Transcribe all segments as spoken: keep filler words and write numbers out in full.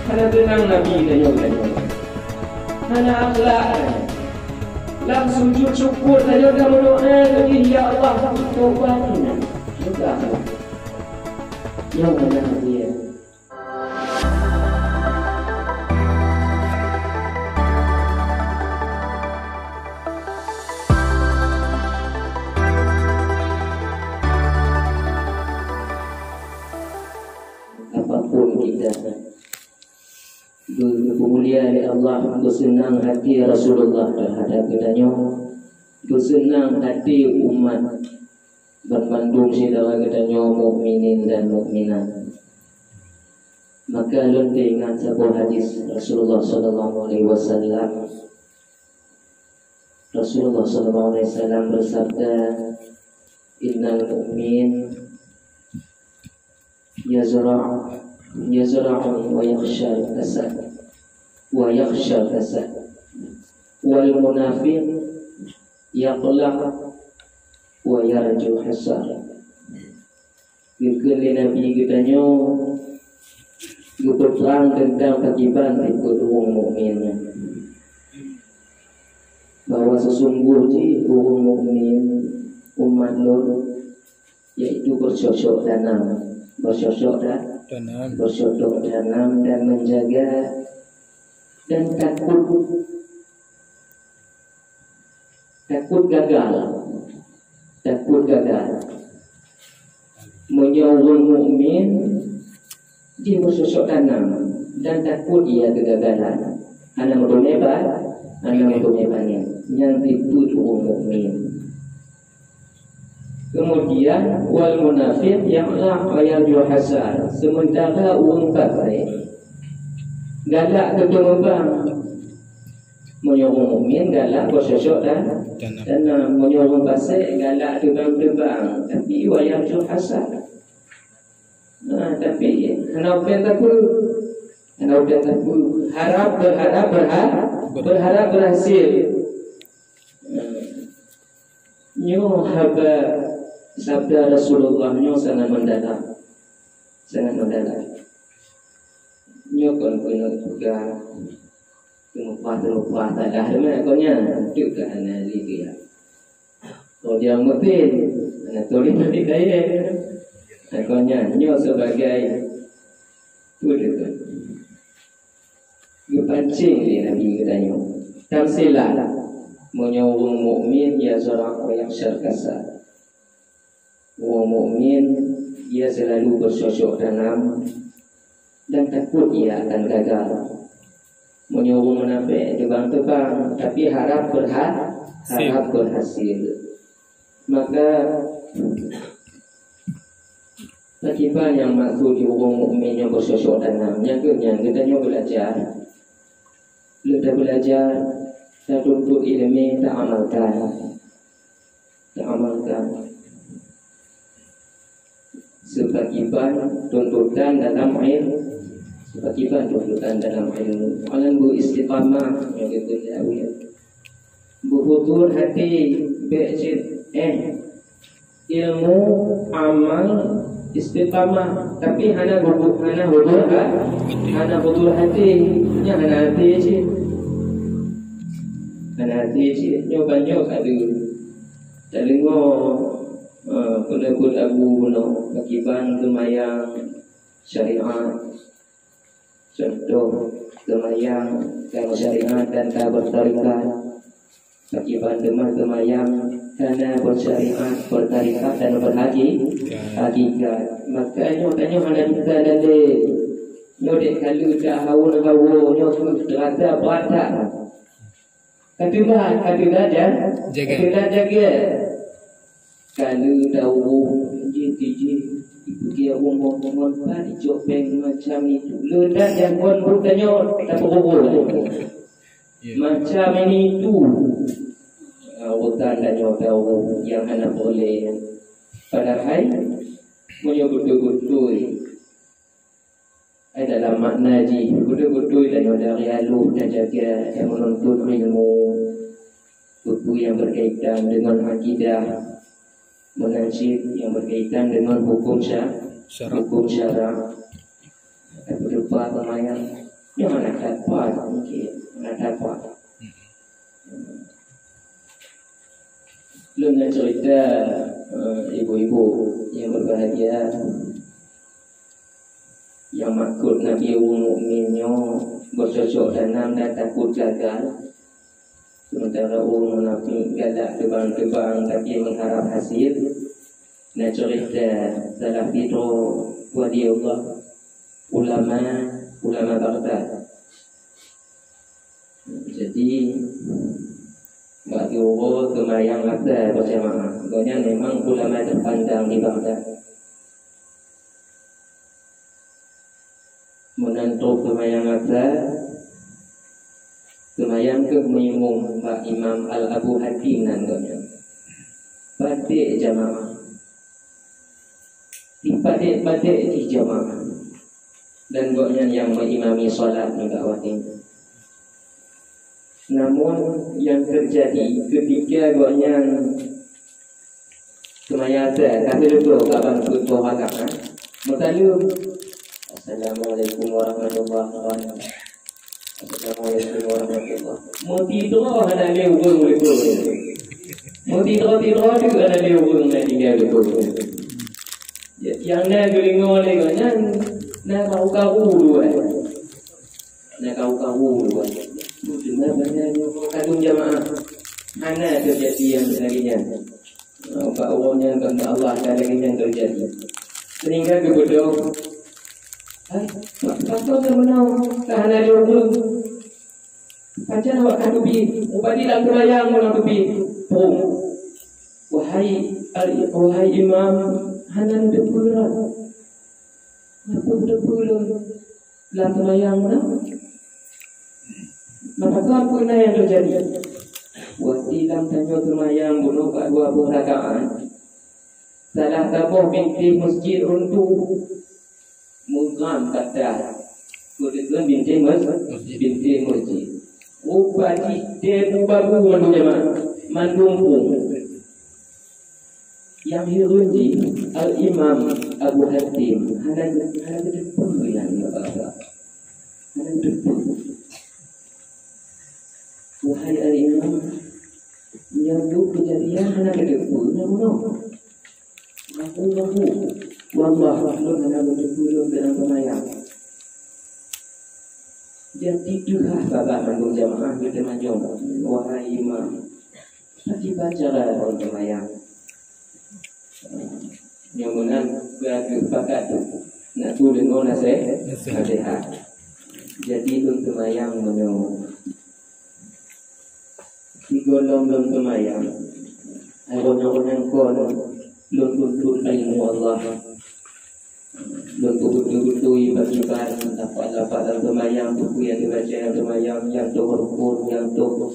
Hana teunang Nabi tanyoe, tanyoe. Hana akhlak tanyoe. Lam sujud syukur tanyoe ka meudoa keu jih, "Ya Allah, tobat ingat." Juga akhlak. Nyang mana dia? Apapun kita geupeumulia lé Allah, geuseunang hati Rasulullah teuhadap geutanyoe, geuseunang hati umat banmandum syedara geutanyoe mukminin dan mukminat. Maka lôn teuingat saboh hadis Rasulullah sallallahu alaihi wasallam. Rasulullah sallallahu alaihi wasallam bersabda, "Innal mu'min yazra'u, yazra'u wa yakhshal kasad, wa yakhshal kasad. Wal munafiq yaqla' wa yarju hasad." Geukheun lé Nabi geutanyoe geupeutrang teuntang pakriban tipe ureuëng mukmin nyan, bahwa sesungguh jih ureuëng mukmin umat lôn, yaitu beusosok tanam, beusosok da-, Tanam. beusosok tanam dan menjaga dan takut, takut gagal, takut gagal. Meunyoe ureuëng mukmin jih beusosok tanam dan takot ia keugagalan, hana meuteumé ba-, hana meuteumé panen, nyan tipe ureuëng mukmin. Kemudian, wal munafiq yaqla' wa yarju hasad. Sementara ureuëng kafé galak keu teumubang. Meunyoe ureuëng mukmin galak beusosok dan Tanam. tanam. Meunyoe ureuëng fasék galak teubang-teubang, tapi wa yarju hasad. Nah, tapi hana upen takue. Hana upen takue. Harap, berharap, berha-, berharap berhasil. Nah, nyoe haba sabda Rasulullah nyoe sangat mendalam. Sangat mendalam. Nyoe kon keuneuk peugah teumupah-teumupah salah teuma kon nyan, teuk ka hana lé dia. Kau dia meutin, hana turi turi kaya. Kon nyan, nyoe sebagai peue teuh geupancing lé Nabi geutanyoe. Tamsilan, meunyoe ureuëng mukmin ya zara wa yakhshal kasad. Ureuëng mukmin, ia selalu beusosok tanam dan takot ia akan gagal. Meunyoe ureuëng munafék teubang-teubang, tapi harap berha-, Sil. harap berhasil. Maka, pakriban nyang maksud di ureuëng mukmin nyang beusosok tanam, nyang keuh nyan geutanyoe beulajar. Lheueh tabeulajar, tatuntut iéleumé, taamalkan. Taamalkan. Seupakriban tuntutan dalam il-, seupakriban tuntutan dalam ilmu. Alan beu istiqamah, nyang geukheun lé Abuya. Beuhudhur hati, bék cit, eh, ilmu, amal, istiqamah, tapi hana hudhur, hana hudhur ha-, hana hudhur hati, nyan hana hati cit. Hana hati cit, nyoe ban nyoe ka deuh. Tadeungoe, eh, peue-peue lagu bunoe, pakriban seumayang syariat. Contoh, seumayang ka syariat dan ka bertarekat. Pakriban teuma seumayang ka na bersyariat, bertarekat dan berhaki-, hakikat. Maka nyoe tanyoe hana bisa dan deh. Nyoe dek kalu ka hawa-hawa, nyoe keuh terasa brat that. Ka teuba, ka teuba ja-, Jaga. ka teuba jaga. Ka lheueh tawöh jih-jih, ipeugah rumoh ngon pat icok péng macam itu. Leudak nyang kon buet tanyoe tapeurugoe. Ya. Macam ini itu. Ah, urusan tanyoe tawöh nyang hana boleh. Padahai, meunyoe beutôi-beutôi Ai dalam makna jih, beutôi-beutôi tanyoe dari aloh tajaga dan meununtut ilmu, buku yang berkaitan dengan akidah, meunan cit yang berkaitan dengan hukum sya-, Syarak. hukum syarak. Beutôi pat lumayan. Nyoe hana that pat, mungkin hana that pat. Lôn nak cerita, eh, ibu-ibu yang berbahagia, yang makot Nabi ureueng mukmin nyoe bercocok tanam dan takot gagal. Sementara ureueng munafik galak teubang-teubang tapi mengharap hasil. Nak cerita salah sidroe wali Allah, ulama, ulama Baghdad. Jadi, bak uroe seumayang asar berjamaah. Gobnyan memang ulama terpandang di Baghdad. Meunan trok seumayang asar, seumayang keuh meuimum bak Imam Al-Abu Hatim nan gobnyan. Padek jamaah. Dipadek-padek jih jamaah. Dan gobnyan nyang meuimami salat nibak watèe nyan. Namun, nyang teujadi keutika gobnyan seumayang asar, ka teudeungoe kaban peuet boh rakaat, ha? Meusaleuem, "Assalamualaikum warahmatullahi wabarakatuh." "Assalamualaikum warahmatullahi." Meutidroe hana lé ureueng leubeh. Meutidroe-tidroe teuk hana lé ureueng na tinggai leubeh. Nyang na geudeungoe lé gobnyan, na karu-karu luwah. Na karu-karu luwah. Teuma banyak nyoe kadung jamaah. Hana teujadi nyang lagèe nyan. Bak uroe nyan, bak Allah, hana lagèe nyan teujadi. Sehingga geubeudôh, "Hai, pakon meunoe ka hana lé ureueng? Pajan awak ka teubiet? Mubadi lam seumayang meunoe teubiet." Pum. Wahai, wahai imam, hana neuteupeue lôn. Neuteupeue lôn lam seumayang meunoe? Maka kon peue na nyang teujadi? Watèe lam tanyoe seumayang bunoe bak dua boh rakaat, salah saboh bintéh meuseujid runtuh. Meuram kata, peue teukheun bintéh meuseujid, bintéh meuseujid. Rupa jih dèe bu babu mandum jamaah, mandum pum. Nyang hireuen jih, Al-Imam Abu Hatim hana, hana geuteupeue nyan, ya Allah. Hana geuteupeue. Wahai Al-Imam, nyoe dum keujadian hana geuteupeue, nyoe bunoe. Ngaku-ngaku, "Wallah, lôn hana geuteupeue lôn dalam seumayang." Jadi teuhah babah mandum jamaah geuteumanyong, "Wahai Imam, pakriban cara lôn seumayang?" Nyoe meunan, keu pakat tu. Nak tuléh ngon nasé-, naseuhat. Jadi lôn seumayang meunyoe. Sigohlom lôn seumayang, ai, uroe nyoe kon lôn tuntut ilmu Allah. Lôn peubeutôi-beutôi pakriban lafaz-lafaz lam seumayang, buku nyang teubaca lam seumayang, nyang toh rukun, nyang toh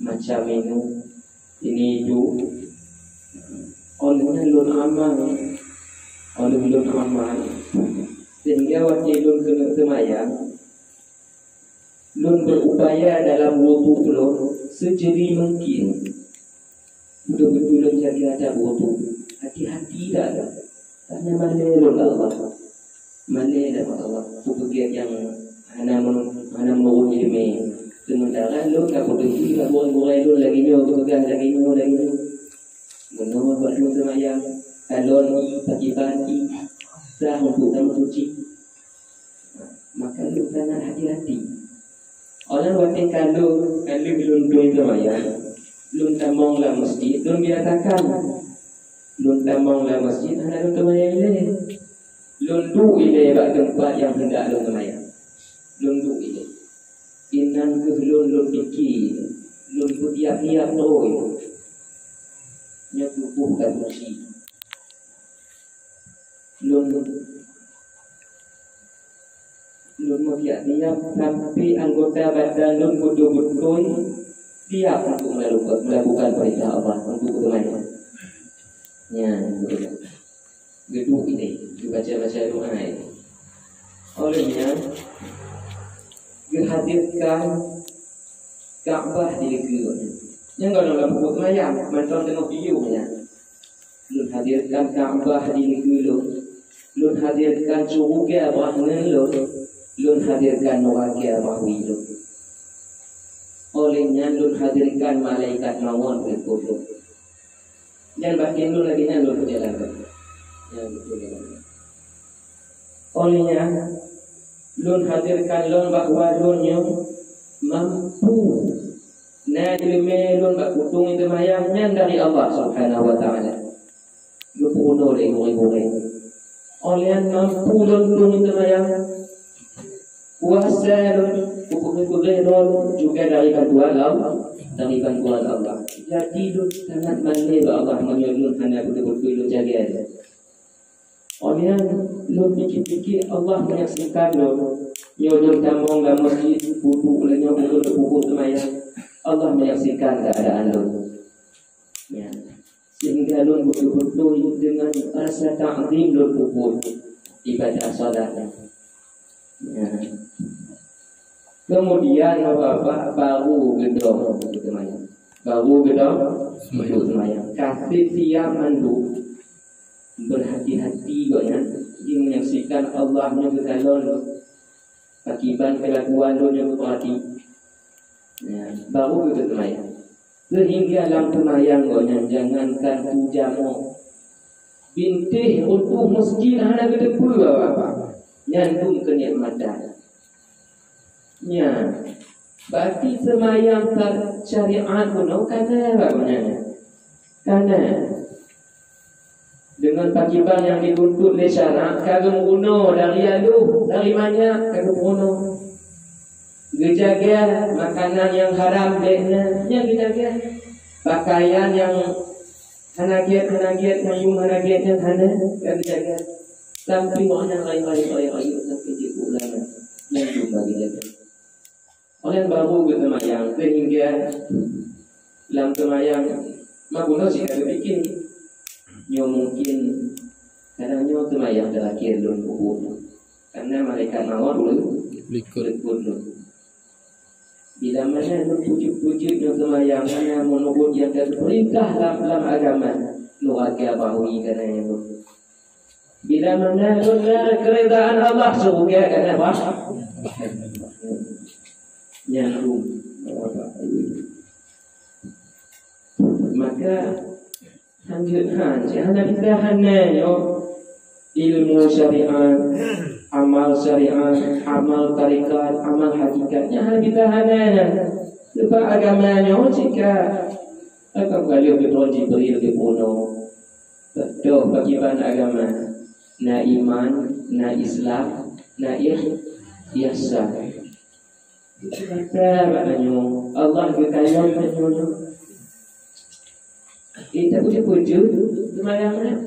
macam inong. Ini itu. Óh lheueh nyan lôn amal. Óh lheueh lôn amal. Sehingga watèe lôn keuneuk seumayang, lôn berupaya dalam wudhu lôn seujeuli mungkin. Beutôi-beutôi lôn jaga adab wudhu. Hati-hati that lôn. Karena malèe lôn bak Allah. Malèe lôn bak Allah. Peue peugah nyang hana meu-, hana meureuh ileumèe. Sementara lôn ka beutôi-beutôi bak gurèe-gurèe lôn lagèe nyoe, geupeugah lagèe nyoe, lagèe nyoe. Meunyoe bak lôn seumayang, kalon i, pakriban i, sah untuk tameusuci. Maka lôn sangat hati-hati. Óh lheueh watèe ka lheueh, ka lheueh lôn dum seumayang, lôn tamong lam meuseujid, lôn biasakan. Lôn tamong lam meuseujid, hana lôn seumayang ilèe. Lôn duek ilèe bak teumpat nyang hendak lôn seumayang. Lôn duek ilèe. Inan keuh lôn, lôn pike, lôn peutiap-tiap droe. Nyoe tuboh ka suci. Lôn, lôn meusiap-siap sampai anggota badan lôn beutôi-beutôi siap untuk melakukan, melakukan perintah Allah, untuk seumayang. Nyan, geuduek ilèe, geubaca-baca doa ilèe. Óh lheueh nyan, geuhadirkan Ka'bah di likeue. Nyan gohlom lam peubuet seumayang, mantong teungoh piôh nyan. Lôn hadirkan Ka'bah di likeue lôn. Lôn hadirkan syeuruga bak ngon lôn. Lôn hadirkan nuraka bahwi lôn. Óh lheueh nyan lôn hadirkan malaikat mawöt keu lôn. Nyan batin lôn lagèe nyan lôn peujalankan. Nyan beutôi nyan. Óh lheueh nyan, lôn hadirkan lôn bahwa lôn nyoe mampu na ileumèe lôn bak kutông seumayang nyan dari Allah Subhanahu wa Taala. Geupeurunoe lé gurèe-gurèe. Óh lheueh nyan mampu lôn kutông seumayang. Kuasa lôn, peugöt-peugöt lôn juga dari bantuan Allah, dari bantuan Allah. Jadi lôn sangat malèe bak Allah meunyoe lôn hana beutôi-beutôi lôn jaga. Óh lheueh nyan lôn pikir-pikir Allah menyaksikan lôn. Nyoe lôn tamong lam masjid, putôk lé nyoe pukul pukul seumayang. Allah menyaksikan keadaan lôn. Ya. Sehingga lôn beutôi-beutôi dengan rasa takzim lôn peubuet ibadah salat nyan. Ya. Kemudian bapak-bapak baru geudong seumayang. Baru geudong seumayang. Kasih siap mandum berhati-hati gobnyan, dia menyaksikan Allah nyoe geukalon lôn. Pakiban kelakuan lôn nyang beupeurati. Ya, baru geuteumayang. Sehingga lam teumayang gobnyan jangankan tujamoe, bintéh runtuh masjid hana geuteupeue, Bapak. Nyan dum keunikmatan. Nyan, berarti seumayang syariat bunoe ka na, Bapak, nyan. Ka na. Deungon pakiban nyang jituntut lé syarak, ka geumeurunoe dari aloh, dari manyak ka geumeurunoe. Geujaga makanan nyang haram bèk na, nyan geujaga. Pakaian nyang hana gèt, hana gèt, nyang yuem hana gèt nyan hana, ka geujaga. Sampoe awak nyang rayeuk-rayeuk, rayeuk-rayeuk sampoe jeuet keu ulama, nyan cuma geujaga. Ulôn baru geuteumayang, sehingga lam teumayang, meugunoe cit ka geupike, nyoe mungkin kadang nyoe teumayang teurakhé lôn peubuet. Karena malaikat mawöt ulôn likot. Likot lôn. Bila mana lôn pujeuet-pujeuet nyoe teumayang, hana meunurot nyang ka geupeurintah lam, lam agama, nuraka bahwi ka na nyan lôn. Bila mana lôn na keuridaan Allah, syeuruga ka na, bah. Nyan tu. Maka, lanjut han, hana bisa hana nyoe ilmu syariat, amal syariat, amal tarekat, amal hakikat. Nyan hana bisa hana nyan. Sebab agama nyoe cit ka, ka galeh keudroe Jibril geubunoe. Beutôi, pakiban agama. Na iman, na Islam, na ih-, ihsan. Itu kata bak tanyoe, Allah geukalon tanyoe nyoe. Eh, tak puji-puji, seumayang nyan.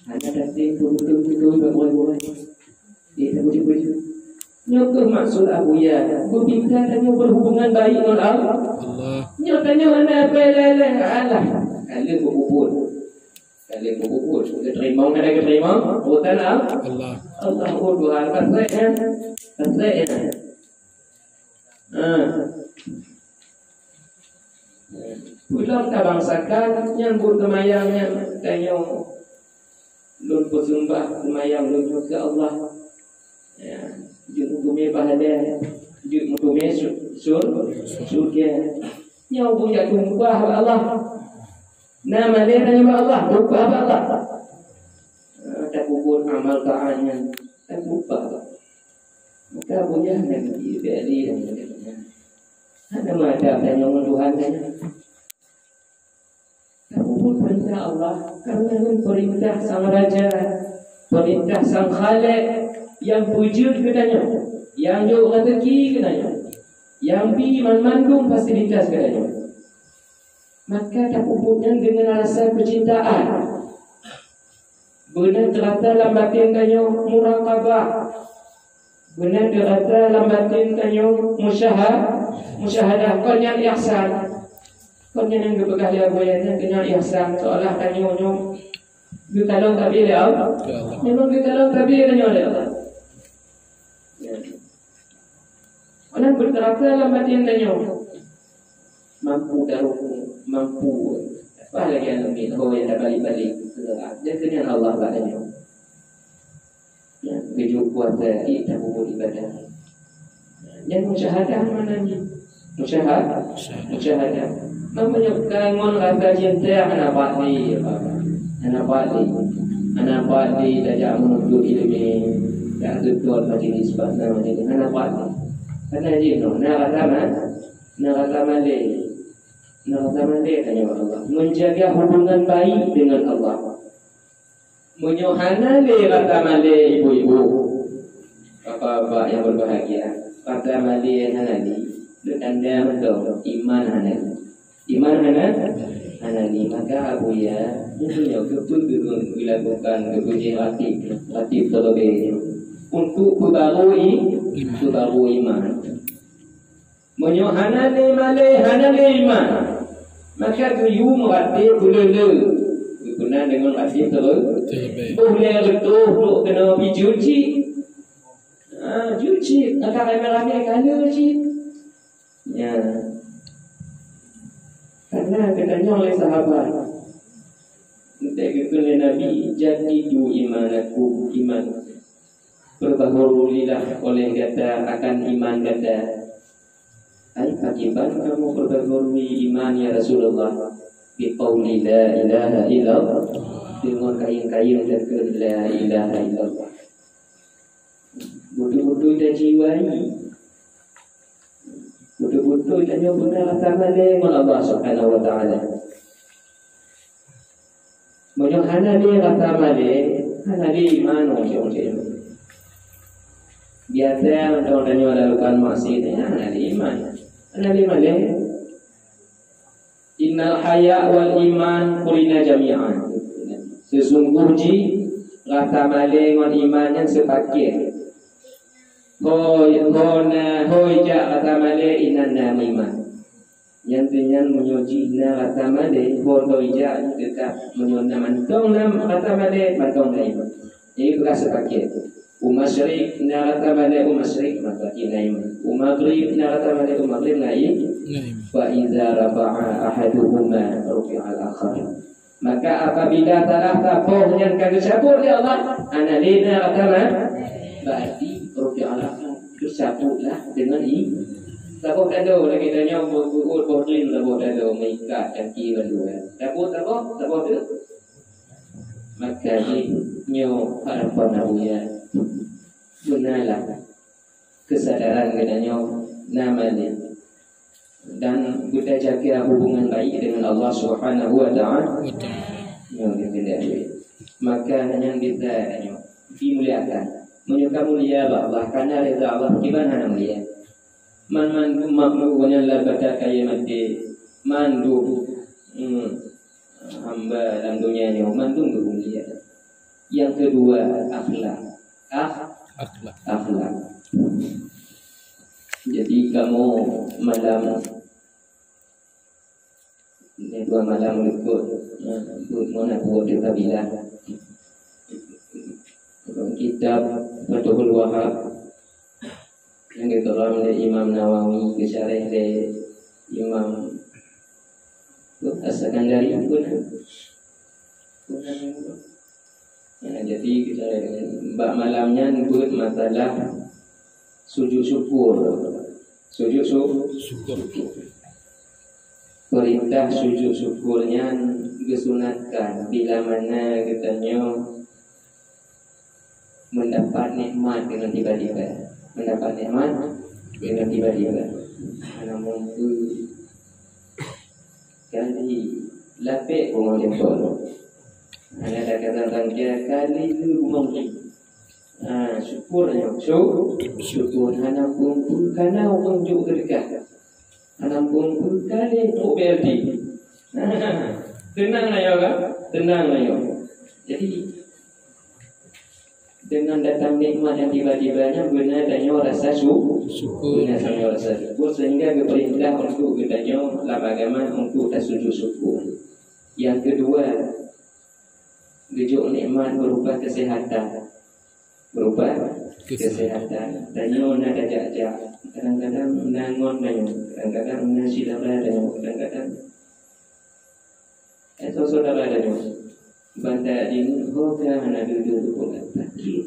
Hana tate beutôi-beutôi bak buai-buai. Eh, tak puji-puji. Nyoe keuh maksud Abuya, beupinta tanyoe berhubungan baik ngon Al-, Allah. Nyoe tanyoe hana apa lé-lé, alah, ka lheueh beububut. Ka lheueh beububut. Geuteurimong hana geuteurimong, urusan Al-, Allah. Allah, oh Tuhan, pasai nyan, pasai nyan. Ha. Ulôn tabangsakan nyan buet seumayang nyan tanyoe. Lôn peuseumbah seumayang lôn nyoe keu Allah. Ya, jeuet meuteumé pahala, jeuet meuteumé su-, sur-, syurga. Nyoe buet jak tumpah bak Allah. Na malèe tanyoe bak Allah, tumpah bak Allah. Ah, tapeubuet amal taat nyan, tapeutumpah bak Allah. Maka bunyah Nabi Ibrahim hana meuadab tanyoe ngon Tuhan nyan. Tapeubuet peurintah Allah, karena nyan peurintah Sang Raja, peurintah Sang Khaliq nyang peujeuet geutanyoe, nyang jok raseuki geutanyoe, nyang bi banmandum fasilitas geutanyoe. Maka tapeubuet nyan deungon rasa keucintaan. Beuna teurasa lam batén tanyoe muraqabah. Beuna teurasa lam batén tanyoe musyaha-, musyahadah. Kon nyan ihsan. Kon nyan nyang geupeugah lé Abu Yan nyan, kon nyan ihsan. Seolah tanyoe nyoe geukalon tabé lé Allah. Ya Allah. Memang geukalon tabé tanyoe lé Allah. Ya. Meunan beuteurasa lam batén tanyoe. Mampu taruku, mampu. Apa lagi aneuk miet ho nyang tabalik-balik. Dan keunyan Allah bak tanyoe. Ya, geujok Berarti tabubuet ibadah. Dan musyahadah mana ni? Musyahadah. Musyahadah. Meunyoe ka ngon rasa cinta hana pati, hana pati, hana pati tajak menuntut ilmu, jak seutôt majlis bak na majlis, hana pati. Karena jih noh, na rasa ma-, na rasa malée, na rasa malée tanya Allah. Menjaga hubungan baik dengan Allah. Meunyoe hana lé rasa malée ibu-ibu, bapak-bapak yang berbahagia, rasa malée hana lé, tanda mantong iman hana lé. Iman hana, hana lé. Maka Abu ya, meunyoe keupeue keupeue dilakukan, keupeue jih ratif, ratif terlebih untuk peubarui, peubarui iman. Meunyoe hana lé malée, hana lé iman, maka geuyue meuratéb buleue-leue. Geupeuna deungon até terus. Boh lé reutôh trok keunoe pijeut cit. Ha, jeuet cit, maka ramé-ramé kala cit. Ya. Karena geutanyoe lé sahabat. Entah geukheun lé Nabi, "Jaddidu imanakum, iman." Perbaharulilah oleh gata akan iman gata. Ai pakriban kamoe perbaharui iman, ya Rasulullah? Biqauli la ilaha illallah. Deungon kayém-kayém takheun la ilaha illallah. Beutôi-beutôi tajiwai. Beutôi-beutôi tanyoe beuna rasa malée ngon Allah Subhanahu wa Taala. Meunyoe hana lé rasa malée, hana lé iman, ujong-ujong. Biasa mantong tanyoe lakukan maksiat, ya, hana lé iman. Hana lé malée. Innal haya wal iman qurina jami'an. Seusunggoh jih rasa malée ngon iman nyan seupaket. Hôi, hôi na, hôi jak rasa malée inan na meuiman. Nyan teuh nyan meunyoe jih na rasa malée, ho teuh jak teutap meunyoe na mantong na rasa malée, mantong na iman. Jadi peugah seupaket. U masyriq na rasa malée, u masyriq mantong na iman. U maghrib na rasa malée, u maghrib na i-, Na iman. Fa iza rafa'a ahaduhuma rufi'al akhar. Maka apabila salah saboh nyan ka geucabut lé Allah, hana lé na rasa ma-, berarti rufi'al akhar, geucabutlah deungon i-, saboh tado lagée tanyoe beuôt boh drin saboh tado meuikat kaki bandua. Cabut saboh, saboh tu. Maka jih nyoe harapan Abuya. Gunalah kesadaran geutanyoe na malée dan beutajaga hubungan baik dengan Allah Subhanahu wa Taala. Nyoe geutanyoe. Maka nyan bisa tanyoe dimuliakan. Meunyoe ka mulia bak Allah, kana rida Allah, kiban hana mulia. Man mandum makhluk nyan lam bata kayée maté, mandum, hmm, hamba lam donya nyoe mandum geumulia. Yang kedua, akhlak. Akh-, Akhlak. Akhlak. Jadi kamoe malam ni dua malam likot, eh, buet meunan buet di kabilah. Kitab Fathul Wahab yang ditulis oleh Imam Nawawi, disyarah oleh Imam As-Sakandari pun. Nah, jadi kita bak malam nyan buet masalah sujud syukur. Sujud su-, Syukur. Perintah sujud syukur nyan geusunatkan bila mana geutanyoe mendapat nikmat dengan tiba-tiba. Mendapat nikmat dengan tiba-tiba. Hana muphom. Jadi, lapek bungoh jempol. Hana ada kata tangkia kali tu bungoh ni. Ha, syukur nyoe. Syu-, syukur. Hana muphom, kana ureueng jok keudeukah. Hana muphom, kana trok B L T. Tenang lah ya, kan? Tenang lah ya. Jadi, dengan datang nikmat yang tiba-tiba nyan beuna tanyoe rasa syu-, Syukur. Beuna tanyoe rasa syukur, sehingga geupeurintah untuk geutanyoe lam agama untuk tasujud syukur. Yang kedua, geujok nikmat berupa kesehatan. Berupa Kesehatan. Kesehatan. Tanyoe na tajak-jak, kadang-kadang na ngon tanyoe, kadang-kadang na syedara tanyoe, kadang-kadang Eh, soe-soe dara tanyoe. Ban tajak jingui ho ka hana dudoe peugah sakét.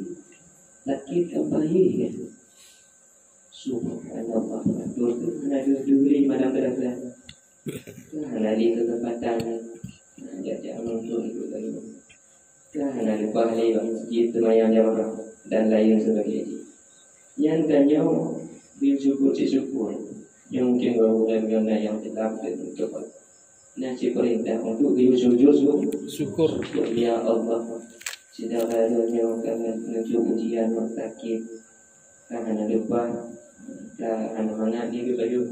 Sakit kan payah kan? Subhanallah, betul tu hana duri malam teulah. Hana lé kesempatan. Ajak-ajak nonton tu tadi. Hana leupah lé bak masjid seumayang jamaah dan lain sebagainya. Nyan tanyoe beusyukur cit syukur. Nyoe mungkin ureuëng-ureuëng nyang na nyang teulam dan untuk na cit peurintah untuk geuyue sujud syukur. Syukur. Ya Allah, sidang raja nyoe ka ngeujok ujian, sakit, ka hana leupah, ka hana mangat di bayu,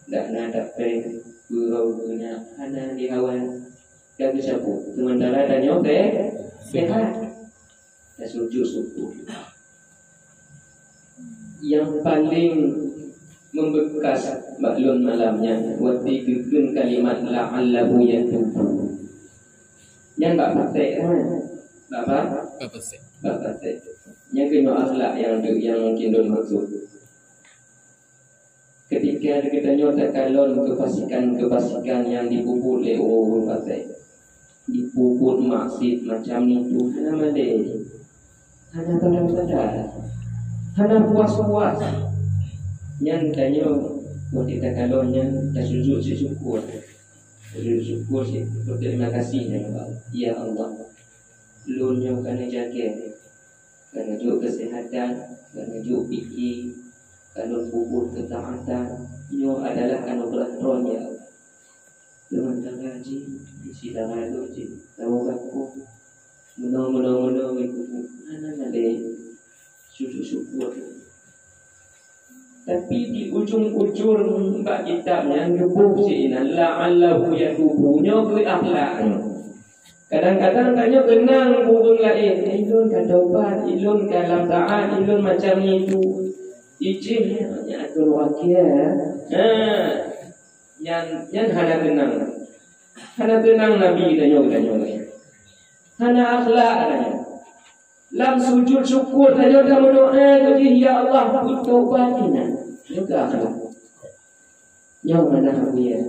dak na dapéng, beurau guna hana di awan, ka geusapeue. Sementara tanyoe se-, sehat. Tasujud syukur. Yang paling membekas bak lôn malam nyan, watée geukheun kalimat la'allahu yatubu. Nyan bak pasék, ha? Bak apa? Bak pasék. Bak pasék. Nyan keunoe akhlak yang, yang mungkin lôn maksud. Ketika geutanyoe takalon keupasikan-keupasikan nyang jipeubuet lé ureuëng-ureuëng pasék, jipeubuet maksiet macam itu, hana malée, hana pada-pada, hana puas-puas. Nyan tanyoe watée takalon nyan tasujud syukur. Sujud syukur, berterima kasih nyan bak Allah. Ya Allah, lôn nyoe ka neujagée, ka neujok keuseuhatan, ka neujok pike, ka lôn peubuet keutaatan. Nyoe adalah anugeurah Droe, ya Allah. Lôn dara jih, isi dara lôn jih, tawoe gampông. Meunoe, meunoe, meunoe, meunoe, hana malée. Sujud syukur. Tapi di ujong-ujong bak kitab nyan geuboh sinan, "La'allahu yatubu." Nyoe keuh akhlak nyoe. Kadang-kadang tanyoe keunong ureuëng laén, "Eh, lôn ka taubat, lôn ka lam taat, lôn macam itu." Ijih nyan atur wakil. Ha. Nyan, nyan hana keunong. Hana keunong Nabi tanyoe, tanyoe. Hana akhlak tanyoe. Lam sujud syukur tanyoe tameudoa keu jih, "Ya Allah, beutaubat inan." Nyoe keuh akhlak. Nyoe manah aku ya.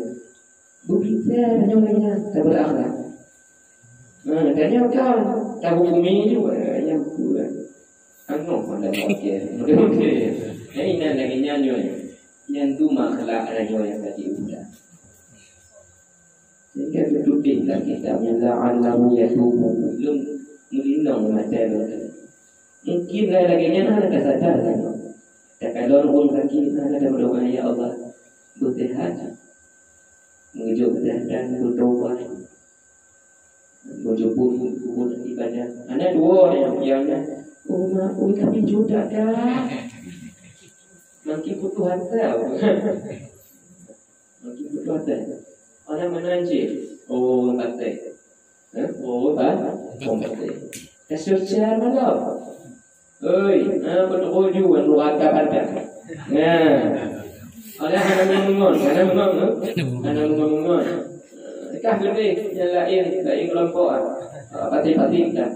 Beubisa tanyoe nyan tabeurakhlak. Ha, tanyoe kan, tahukumi juga, nyang peue. Angoh pada makai. Jadi, inan lagée nyan nyoe. Nyan tu makhlak tanyoe nyang ka diudah. Sehingga geutudeh lam kitab nyan, "La'allahu yatubu." Lôn meulinong mata lôn. Mungkin lagée nyan hana tasadar lé. Takalon ureuëng sakét, hana tameudoa, "Ya Allah, beuseuhat." Meujok keuseuhatan, beutaubat. Meujok buet, buet ibadah. Hana dua nyang, nyang na, "Oh, mak, oi, tapi judak dah." Makin putus asa. Makin putus asa. Orang mana cik? Oh, pakai. Ha? Oh, ba-, oh, pakai. Kasus siapa tau? Oi, ha, betul ju, anu, rata-rata. Nah. Orang hana mengon, hana mengon, ha? Hana mengon-mengon. Kah gede, yang lain, lain kelompok, ah. Ah, pati-pati dah.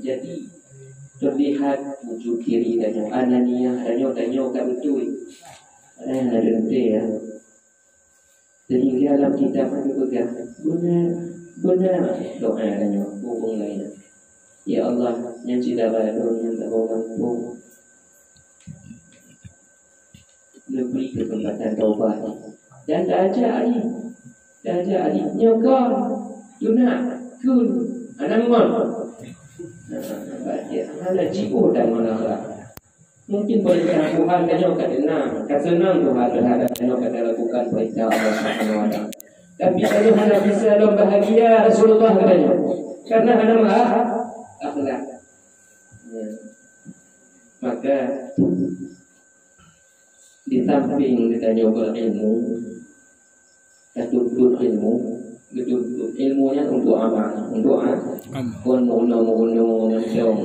Jadi, terlihat wujud diri tanyoe, ananiah tanyoe, tanyoe ka beutôi. Padahai hana teuntée, ya. Sehingga lam kitab geupeugah, beuna, beuna doa tanyoe, hubung laén. Ya Allah, nyang syedara lôn nyang tabang gampông, neubri keuseumpatan taubat. Dan taajak ari, taajak ari nyoe kon, teunak, kheun, hana ngon. Nah, baik, ya. Hana jiôh dan ngon akhlak. Mungkin peurintah Tuhan tanyoe ka teunang, ka seunang Tuhan teuhadap tanyoe ka talakukan peurintah Allah Subhanahu wa Taala. Tapi tanyoe hana bisa lom bahagia Rasulullah geutanyoe, karena hana meuah-, akhlak. Ya. Maka, di samping geutanyoe berilmu, tatuntut ilmu, geutuntut ilmu nyan untuk amal, untuk a-, Amal. Kon meurunoe-meurunoe mantong,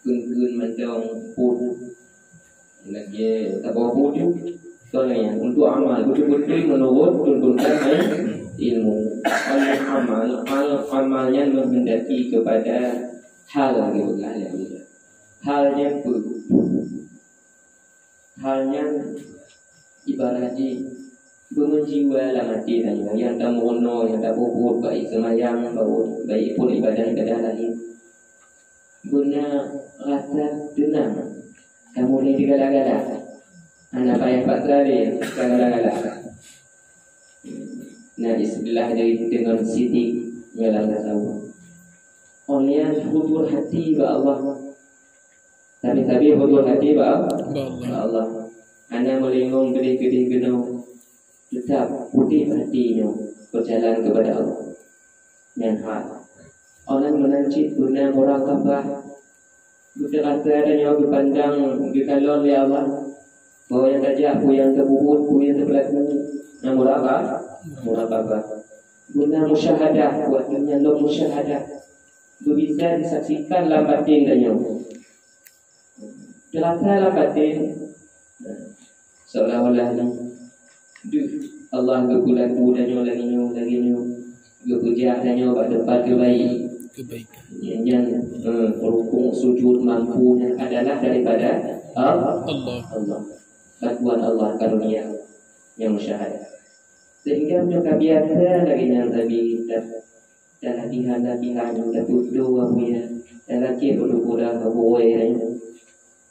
kheun-kheun mantong, put. Lagée tabôh put tu, kon lagée nyan, untuk amal, beutôi-beutôi meunurot tuntutan il-, ilmu. Oleh amal, al-, amal nyan menghendaki kepada hal, gitu kan, ya. Hal nyan peue? Hal nyan ibarat jih beumeujiwa lam até tanyoe, nyang tameurunoe, nyang tapubuet, baik seumayang, baik pun ibadah-ibadah laén. Beuna Rasa tenang. Kamoe ni digalak-galak. Hana payah paksa lé, ka galak-galak. Nah, istilah dari dengan sidik dalam tasawuf. Orang yang hudur hati bak Allah. Tapi-tapi hudur hati bak Bak Allah. Bak Allah. Hana meulingong geudeh-geudeh keunoe. Tetap udeb hati nyoe berjalan kepada Allah. Nyan hak. Orang meunan cit beuna muraqabah. Beuteuasa tanyoe geupandang, geukalon lé Allah. Bahwa nyang tajak, peue nyang tapeubuet, peue nyang tapeulaku. Na muraqabah, muraqabah. Beuna musyahadah, buat dunia lom musyahadah. Beubisa disaksikan lam batin tanyoe. Terasa lam batin, seolah-olah ni, duh, Allah geupeulaku tanyoe lagèe nyoe, lagèe nyoe. Geupeujak tanyoe bak teumpat keubaik. Kebaikan. Nyan, eh, rukuk, sujud, mampu nyan adalah daripada Allah. Allah. Allah. Bantuan Allah, karunia nyang musyahadah. Sehingga meunyoe ka biasa lagèe nyan Nabi, dan, dan latihan-latihan nyang dapeuet dua buya, dan lakèe peudukuran bak buya nyan.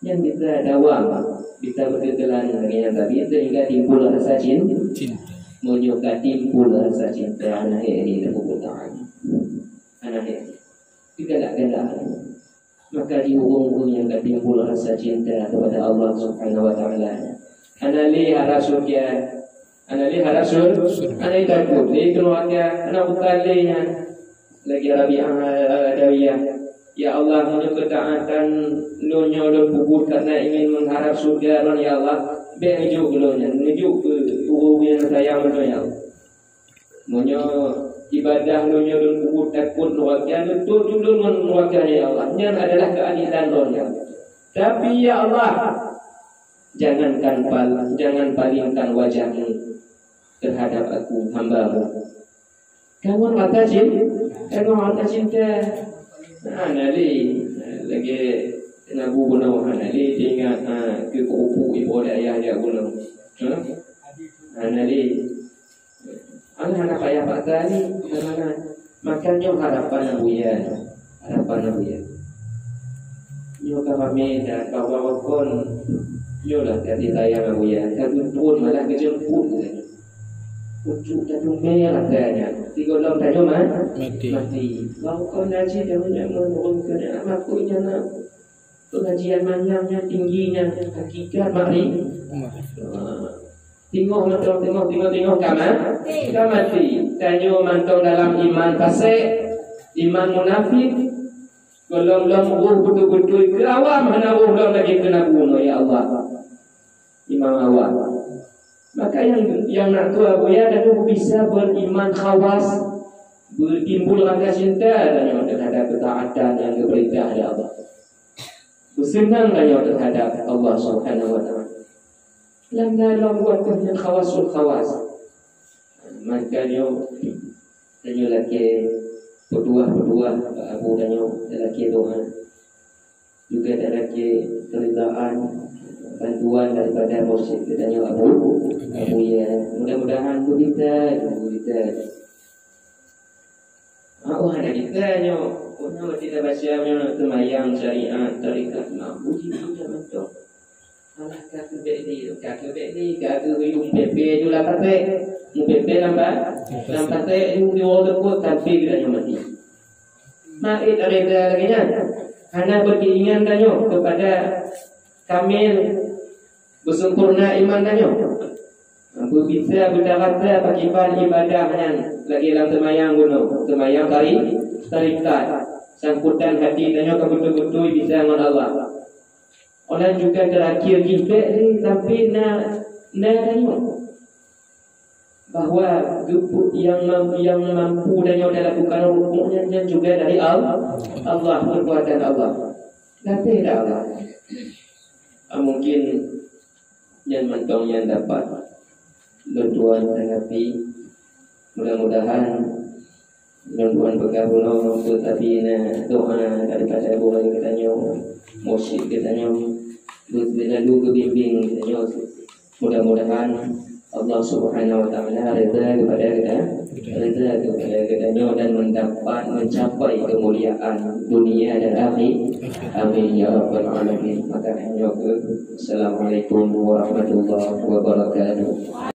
Nyan bisa dawam, bisa beuteukelan lagèe nyan Nabi, sehingga timbul rasa cin-, Cinta. Meunyoe ka timbul rasa cinta, hana hék ni lam buku Tuhan. Hana hék. Digalak-galak. Maka di ureueng-ureueng nyang ka timbul rasa cinta kepada Allah Subhanahu wa Taala, hana lé harap syurga, hana lé harap syur-, hana lé takot lé keuluwarga, hana bukan lé nyan. Lagèe Rabi'ah Al-Adawiyah, "Ya Allah, meunyoe keutaatan lôn nyoe lôn peubuet karena ingin mengharap syurga lôn, ya Allah, bèk neujok keu lôn nyan, neujok keu ureueng nyang sayang lôn, ya Allah." Meunyoe ibadah lôn nyoe lôn peubuet takot neuraka, neutot lôn ngon neuraka, ya Allah. Nyan adalah keuadilan lôn, ya Allah. Tapi, ya Allah, jangankan pal-, jangan palingkan wajah-Mu terhadap aku, hamba-Mu. Kamoe mata cin-, kamoe mata cinta. Ha, na lé, lagèe nabu bunoe, ha, na lé teuingat, ha, keu keupuk ibu ayah jak bunoe. Ha? Ha, na lé. Alah, hana payah paksa lé, hana. Maka nyoe harapan Abuya, harapan Abuya. Nyoe ka ramè dan ka uroe kon, nyoe lah kasih sayang Abuya, ka jemput malah geujemput. Ujuk tateumé rasanya, sigohlom tanyoe ma-, Mati. Mati. Bang kon haji dah banyak meureumpun keu anak makuk nyan. Pengajian manyang nyan tinggi nyan, hakikat makri-, Makrifat. Ah. Teungoh mantong, teungoh, teungoh, teungoh ka ma-, ka mati. Tanyoe mantong dalam iman fasik, iman munafik. Gohlom-gohlom roh beutôi-beutôi keu awam, hana roh lom lagèe keu nabu nyoe, ya Allah. Imam awam. Maka nyang, nyang na tuha buya tanyoe bisa beriman khawas, beutimbul rasa cinta tanyoe terhadap ketaatan nyang geupeurintah lé Allah. Beuseunang tanyoe terhadap Allah Subhanahu wa Taala. Lam na lom buat nyang khawasul khawas. Maka nyoe, tanyoe lakèe peuduah-peuduah bak Abu tanyoe, lakèe doa. Juga talakèe keuridaan, bantuan daripada mursyid geutanyoe Abu, Abuya. Mudah-mudahan beurita, beurita. Ah, oh, hana bisa nyoe. Oh, nama tidak baca nyoe, seumayang, syariat, tarekat, mampu jih, tidak betul. Alah, ka keu bèk lé, ka keu bèk lé, ka keu yum pèpè ju lam pasék. Mu pèpè lam pa-, lam pasék ju, ju teupot sampai geutanyoe mati. Mari taréda lagèe nyan. Hana beukeinginan tanyoe keupada kamil, beusempurna iman tanyoe. Beubisa beutarasa pakriban ibadah nyan lagèe lam seumayang bunoe, seumayang tari-, tarekat. Sangkutan hati tanyoe ka beutôi-beutôi bisa ngon Allah. Orang juga terakhir jih bèk lé, tapi na, na tanyoe bahwa geupeu-, yang mam-, yang mampu tanyoe talakukan rukuk nyan, nyan juga dari Al-, Allah, perbuatan Allah. Gaséh dak Allah. Ah, mungkin nyan mantong nyang dapat lôn tuan tanggapi. Mudah-mudahan lôn tuan peugah bunoe, beutabi na doa daripada gurèe geutanyoe, mursyid geutanyoe, beuselalu geubimbing geutanyoe. Mudah-mudahan Allah Subhanahu wa Taala rida kepada kita, rida kepada kita nyoe dan mendapat, mencapai kemuliaan dunia dan akhirat. Amin ya rabbal alamin. Maka nyoe ke, Assalamualaikum warahmatullahi wabarakatuh.